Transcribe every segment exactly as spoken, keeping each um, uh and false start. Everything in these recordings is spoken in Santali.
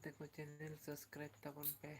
ᱛᱮᱠᱚ channel subscribe ᱛᱟᱵᱚᱱ ᱯᱮ᱾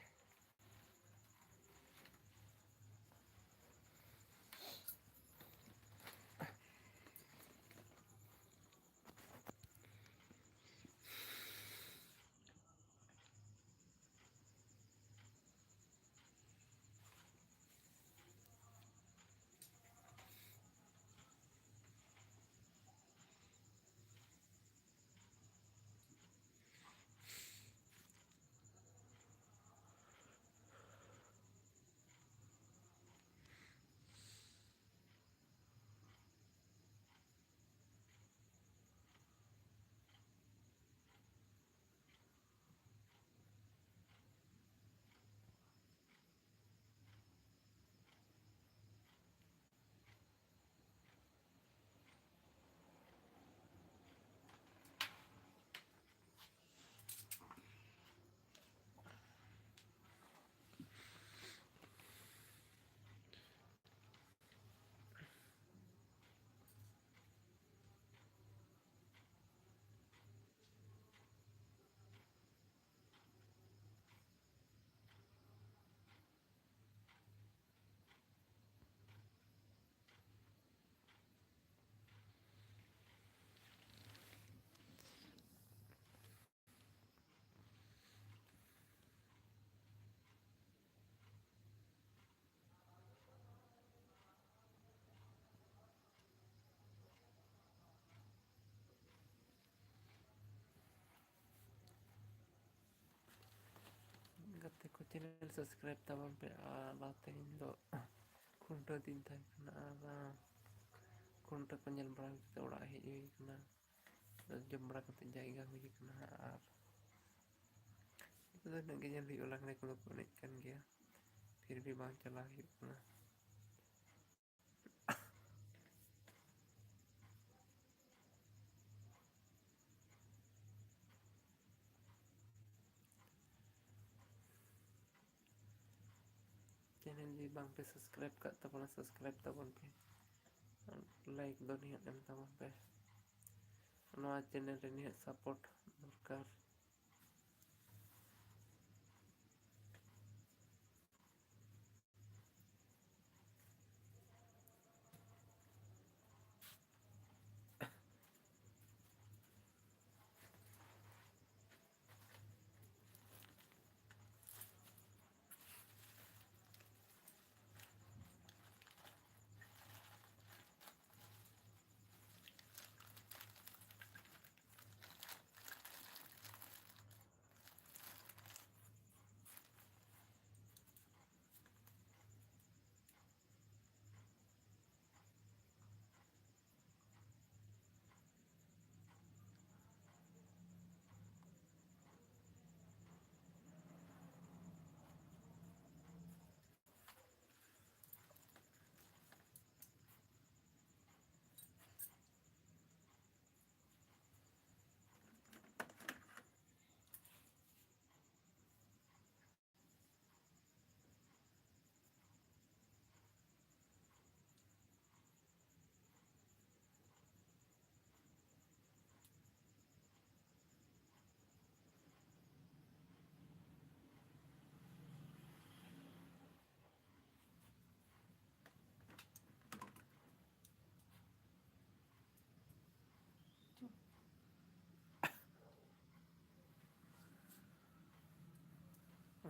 ᱜᱟᱛᱮ ᱠᱚ, channel subscribe ᱛᱟᱵᱚᱱ ᱯᱮ᱾ ᱟᱨ ᱞᱟᱦᱟ ᱛᱮᱦᱮᱧ ᱫᱚ ᱠᱷᱩᱱᱴᱟᱹᱣ ᱫᱤᱱ ᱛᱟᱦᱮᱸ ᱠᱟᱱᱟ, ᱟᱨ ᱠᱷᱩᱱᱴᱟᱹᱣ ᱠᱚ ᱧᱮᱞ ᱵᱟᱲᱟ ᱠᱟᱛᱮ ᱚᱲᱟᱜ ᱦᱮᱡ ᱦᱩᱭ ᱠᱟᱱᱟ᱾ ᱡᱚᱢ ᱵᱟᱲᱟ ᱠᱟᱛᱮ ᱡᱟᱭᱜᱟ ᱦᱩᱭ ᱠᱟᱱᱟ, ᱟᱨ ᱱᱤᱛᱚᱜ ᱫᱚ ᱤᱱᱟᱹᱜ ᱜᱮ ᱧᱮᱞ ᱦᱩᱭᱩᱜᱼᱟ, ᱞᱟᱜᱽᱬᱮ ᱠᱚᱫᱚ ᱠᱚ ᱮᱱᱮᱡ ᱠᱟᱱ ᱜᱮᱭᱟ, ᱯᱷᱤᱨ ᱵᱷᱤ ᱵᱟᱝ ᱪᱟᱞᱟᱣ ᱦᱩᱭᱩᱜ ᱠᱟᱱᱟ᱾ Channel ᱡᱩᱫᱤ ᱵᱟᱝ ᱯᱮ subscribe ᱠᱟᱜ ᱛᱟᱵᱚᱱᱟ, subscribe ᱛᱟᱵᱚᱱ ᱯᱮ, like ᱫᱚ ᱱᱤᱦᱟᱹᱛ ᱮᱢ ᱛᱟᱵᱚᱱ ᱯᱮ᱾ ᱱᱚᱣᱟ channel ᱨᱮ ᱱᱤᱦᱟᱹᱛ support ᱫᱚᱨᱠᱟᱨ᱾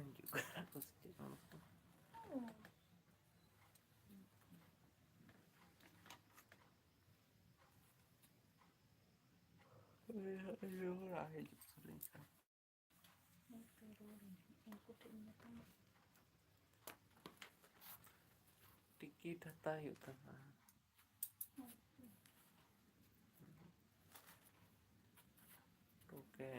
ᱦᱤᱡᱩᱜ ᱠᱟᱱᱟ ᱠᱚ ᱥᱮ ᱪᱮᱫ ᱦᱚᱲ ᱠᱚ? ᱦᱳᱭ, ᱦᱳᱭ, ᱨᱩᱣᱟᱹᱲ ᱦᱤᱡᱩᱜ ᱥᱟᱱᱟᱧ ᱠᱟᱱᱟ᱾ ᱦᱮᱸ ᱛᱚ, ᱨᱩᱣᱟᱹᱲ ᱤᱧ ᱦᱟᱸᱜ᱾ ᱩᱱᱠᱩ ᱴᱷᱮᱱ ᱤᱧ ᱧᱟᱯᱟᱢᱟ᱾ ᱴᱤᱠᱤᱴ ᱦᱟᱛᱟᱣ ᱦᱩᱭᱩᱜ ᱛᱟᱢᱟ᱾ ᱦᱳᱭ ᱛᱚ᱾ ᱛᱚᱠᱮ